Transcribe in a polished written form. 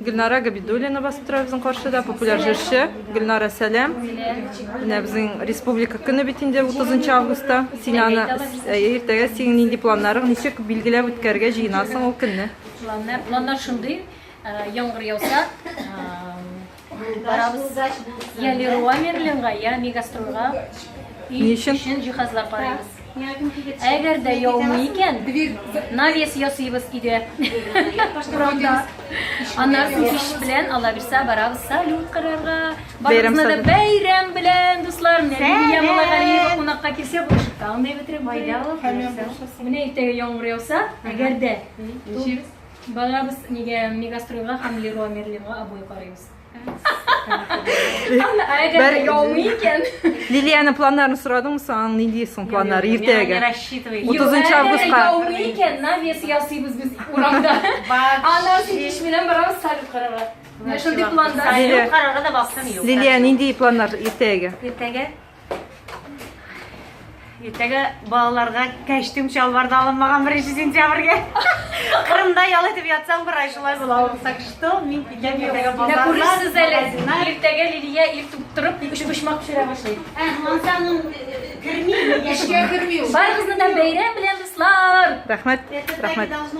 Гөлнара Габидуллина басып тора безнең каршыда, популяр җырчы. Гөлнара, сәлам. Менә безнең республика көне бит инде 30 августта. Син аны иртәгә синең нинди планнарың, ничек билгеләп үткәрергә җыенасың ул көнне? Планнар, планнар шундый, яңгыр яуса, барабыз я Леруа Мерлинга, я Мегастройга. Ни өчен? Өчен җиһазлар карыйбыз. Әгәр дә яумый икән, навес ясыйбыз өйдә. Урамда. Аннан соң кич белән, Алла бирсә, барабыз салют карарга. Бәйрәм Барыбызны да салюты. бәйрәм белән, дуслар. Менә Лилия Муллагалиева кунакка килсә, бу ишектән дә бетереп Менә иртәгә яңгыр яуса, әгәр дә барабыз нигә Мегастройга һәм Леруа Мерлинга обои карыйбыз. Әгәр яумый икән. Лилиянең планнарын сорадыңмы соң? Аның нинди соң планнары иртәгә? 30 августка. Яумый икән, навес ясыйбыз без урамда. Аннан соң кич белән барабыз салют карарга. Менә шундый планда. Лилия. Салют карарга да вакытым юк. Лилия, нинди планнар иртәгә? Иртәгә Иртәгә балаларга кәчтүм чалбар да алынмаган 1 сентябрьгә. Кырымда ял итеп ятсаң бер ай шулай була ул. Так что мин китәм иртәгә Менә базарга. күрерсез әле. магазиннар. Иртәгә Лилия иртүк торып өчпочмак пешерә башлый. Ә, мансаның керми. Эшкә керми ул. Барыгызны да бәйрәм белән, дуслар! Рәхмәт. Это так и Рәхмәт. должно.